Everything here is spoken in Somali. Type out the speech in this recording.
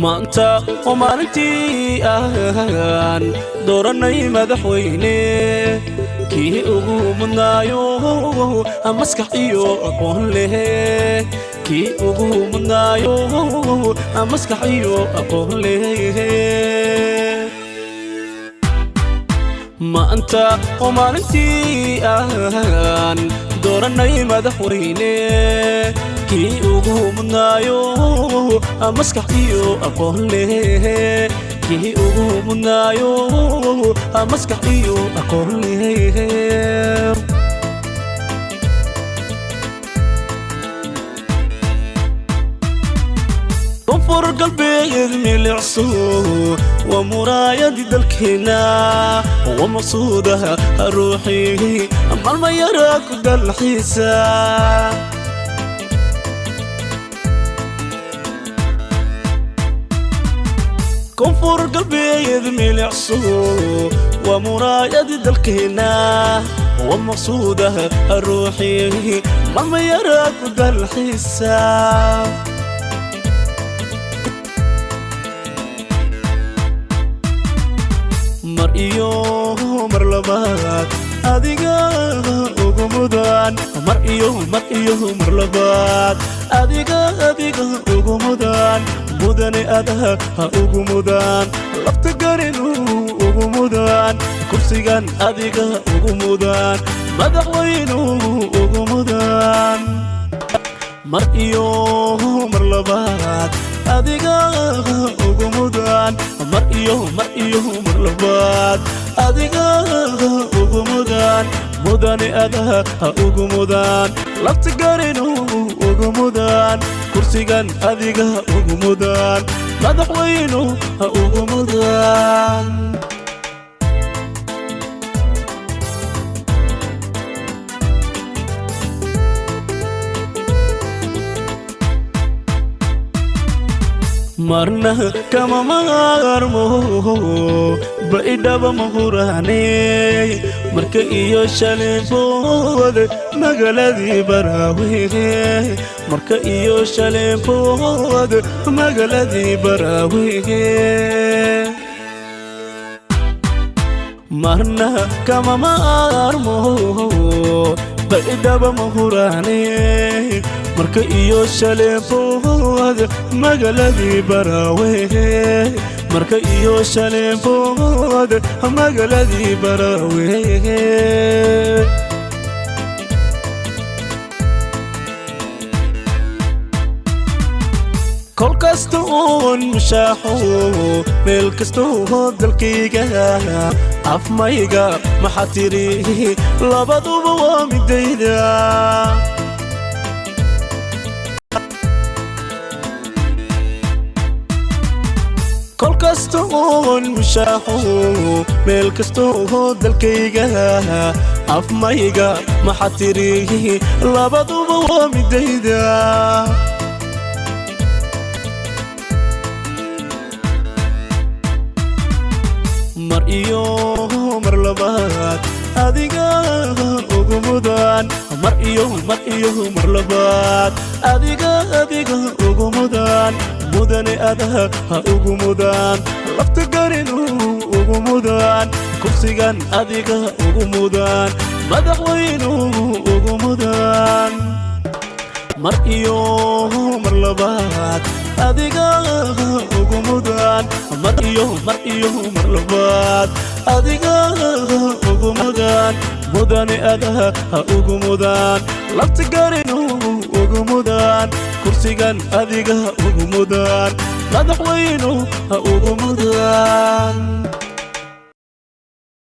Maanta oo maalintii aan dooranay madaxweyne kii ugu mudnaayo, maskax iyo aqoon leh, kii ugu mudnaayo, maskax iyo aqoon leh. Maanta oo maalintii aan dooranay madaxweyne kii ugu mudnaayo, maskax iyo aqoon leh, kii ugu mudnaayo, maskax iyo aqoon leh. Koonfur Galbeed milicso, waa muraayadii dalkeena, waa maqsuudaha ruuxii maalma yara ku dalxiisa. Koonfur Galbeed milicso, waa muraayadii dalkeena, waa maqsuudaha ruuxii maalma yara ku dalxiisa. Mar iyo mar labaad adiga ugu mudan, mar iyo mar iyo mar labaad adiga, adiga ugu mudan, mudane adaha ha ugu mudan, lafta garinu ugu mudan, kursigan adiga ugu mudan, madaxweynu ugu mudan. Mar iyo mar labaad adiga ugu mudan, mar iyo mar iyo mar labaad adiga ugu mudan, mudane adaha ha ugu mudan, lafta garinu ugu mudan, kursigan adiga ugu mudan, madaxweynu ha ugu mudan. Marna kama maarmo Baydhaba mahuraane, marka iyo Shalimbood magaaladii Baraawe, marka iyo Shalimbood magaaladii Baraawe. Marna kama maarmo Baydhaba mahuraane, marka iyo Shalimbood magaaladii Baraawe, marka iyo Shalimbood magaaladii Baraawe. Kol kasta oon mushaaxo meel kasta oo dalkayga, afmayga maxaa tiri, labaduba waa midayda. Kol kasta oon mushaaxo meel kasta oo dalkayga, afmayga maxaa tiri, labaduba waa midayda. Mar iyo mar labaad adiga ugu mudan, mar iyo mar iyo mar labaad adiga, adiga ugu mudan, mudane adaha ha ugu mudan, lafta garinu ugu mudan, kursigan adiga ugu mudan, madaxweynu ugu mudan. Mar iyo mar labaad adiga ugu mudan, mar iyo mar iyo mar labaad adiga ugu mudan, mudane adaha ha ugu mudan, lafta garinu ugu mudan, kursigan adiga ugu mudan, madaxweynu ha ugu mudan.